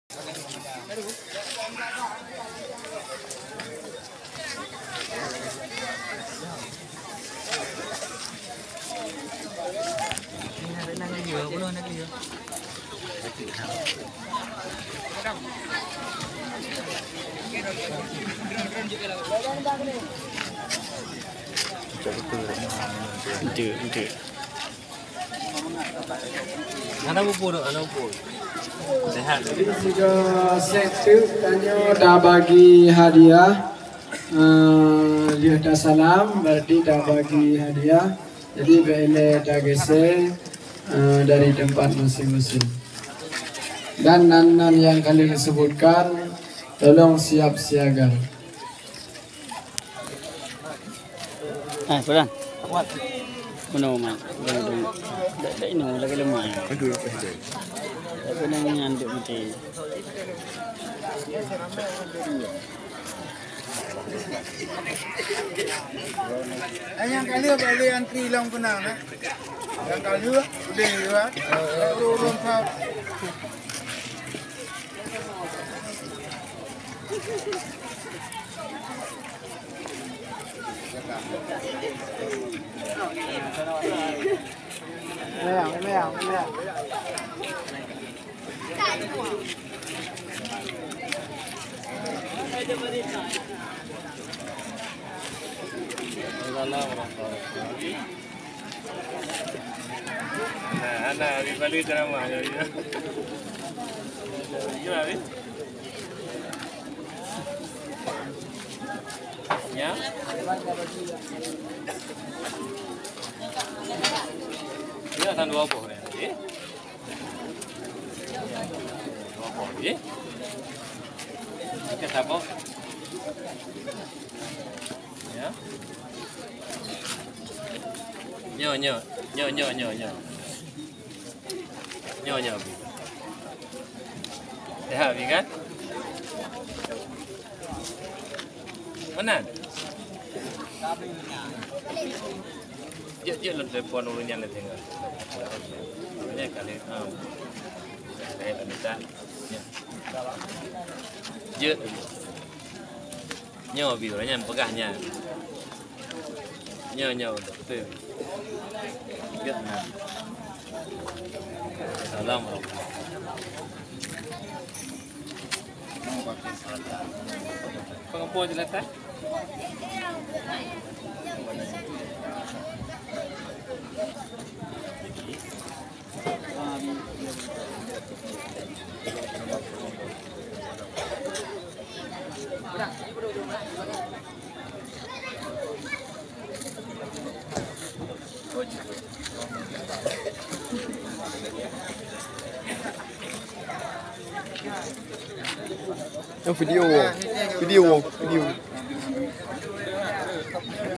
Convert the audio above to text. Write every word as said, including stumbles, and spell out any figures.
Enteuk, enteuk. Hana muphom, hana muphom. Sehat. Jadi, sigoe sép teuk tanyoe tabagi hadiah. Eh, lheueh tasalam, berarti tabagi hadiah. Jadi, bèk ilèe tageuseue, eh, dari tempat masing-masing. Dan nan-nan nyang ka lheueh sebutkan, tolong siap siaga. Ah, pelan. Kuat. Meunoe, Mat. Dak, dak, dak inoe lagèe leumah. Aduh, apa itu? Tak pernah nyan duk mati. Eh, nyang ka lheueh bak lé antri lom keunong, eh. Nyang ka lheueh, udeh, ya. Ureueng-ureueng ka Nah, nah, di balik ceramah, ya, ya. Iya, Abi. Ya. Ini akan dua boh ni. Eh? Dua boh, eh? Kita sabar. Ya. Nyoe, nyoe. Nyoe, nyoe, nyoe, nyoe. Nyoe, nyoe, Abi. Sehat, Abi, kan? Meunan? Jeuet, jeuet lôn telepon ureueng nyan lé tinggai. Ureueng nyan kali, ha. Saya tak minta. Ya. Jeuet. Nyoe bi ureueng nyan peugah nyan. Nyoe, nyoe, dokto. Ingat na. Salam. Pengempu jelata. Yang video, video, video.